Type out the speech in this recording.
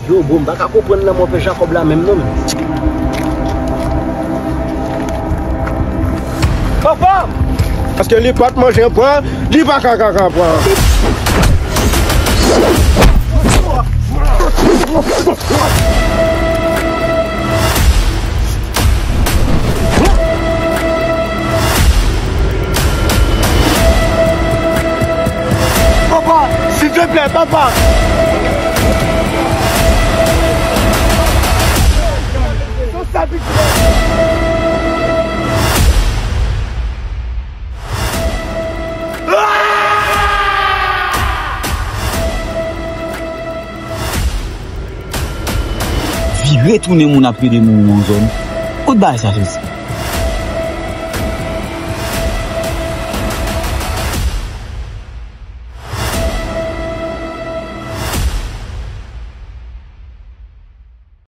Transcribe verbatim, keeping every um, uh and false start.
Yo, bon, m pa ka konprann lanmò pè Jakòb la menm non, men. Papa! Paske li pa t manje bwa, li pa ka kaka bwa. Papa, silteplè, papa! Vire tounen moun ap rele moun nan zòn. Kot bagay sa soti?